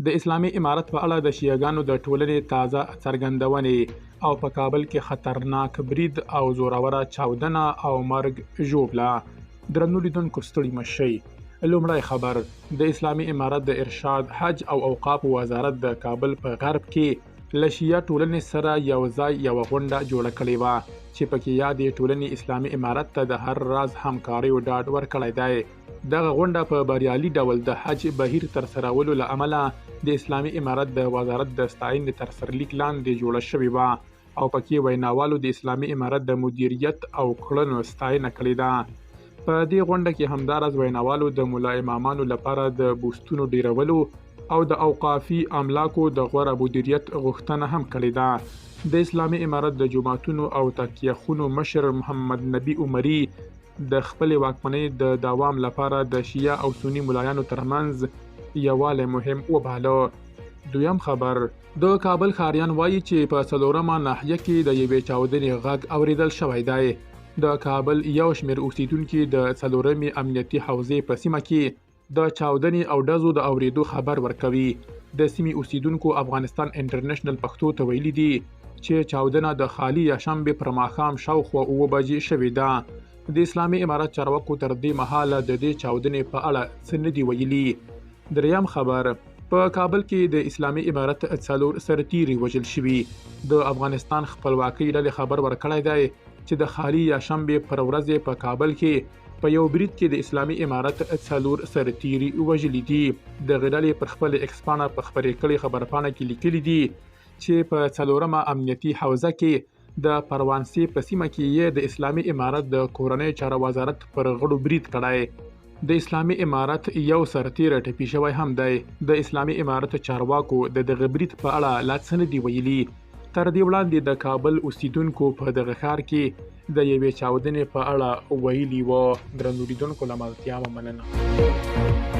د اسلامي امارت په اړه د شیعه ګانو د ټولنې تازه څرګندونې او په کابل کې خطرناک برید او زوروره چاودنه او مرګ ژوبله. درنو لیدونکو، ستړي مه شئ. لومړی خبر، د اسلامي امارت د ارشاد، حج او اوقاف وزارت د کابل په غرب کې له شیعه ټولنې سره یو ځای یوه غونډه جوړه کړې وه چې پکې یادې ټولنې اسلامي امارت ته د هر راز همکاریو ډاډ ورکړی دی. دغه غونډه په بریالي ډول د حج بهیر ترسرولو له امله د اسلامي امارت د وزارت د ستاینې تر سرلیک لاندې جوړه شوې وه او پکې ویناوالو د اسلامي امارت د مدیریت او کړنو ستاینه کړې ده. په دې غونډه کې همداراز ویناوالو د ملا امامانو لپاره د بوستونو ډیرولو او د اوقافي املاکو د غوره مدیریت غوښتنه هم کړې ده. د اسلامي امارت د جوماتونو او تکیه خونو مشر محمد نبي عمري د خپلې واکمنۍ د دوام لپاره د شیعه او سني ملایانو ترمنځ یووالی مهم وباله. دویم خبر، د کابل ښاریان وایي چې په څلورمه ناحیه کې د یوې چاودنې غږ اوریدل شوی دی. د کابل یو شمېر اوسیدونکي د څلورمې امنیتي حوزې په سیمه کې د چاودنې او ډزو د اوریدو خبر ورکوي. د سیمې اوسیدونکو افغانستان انټرنشنل پښتو ته ویلي دي چې چاودنه د خالي یا شنبې پر ماښام شاوخوا 7 بجې شوې ده. د اسلامي امارت چارواکو تر دې مهاله د دې چاودنې په اړه څه نه دي ویلي. دریم خبر، په کابل کې د اسلامي امارت 4 سرتیري وژل شوي. د افغانستان خپلواکۍ ډلې خبر ورکړی دی چې د خالي یا شنبې پر ورځ په کابل کې په یو برید کې د اسلامي امارت 4 سرتیري وژلي دي. دغې ډلې پر خپلې ایکس پاڼه په خپرې کړې خبرپاڼه کې لیکلي دي چې په څلورمه امنیتي حوزه کې د پروانسې په سیمه کې یې د اسلامي امارت د کورنیو چارو وزارت پر غړو برید کړی. د اسلامي امارت یو سرتیری ټپي شوی هم دی. د اسلامي امارت چارواکو د دغه برید په اړه لا څه نه دي ویلي. تر دې وړاندې د کابل اوسیدونکو په دغه ښار کې د یوې چاودنې په اړه ویلي و. درنو لیدونکو، له ملتیا مو مننه.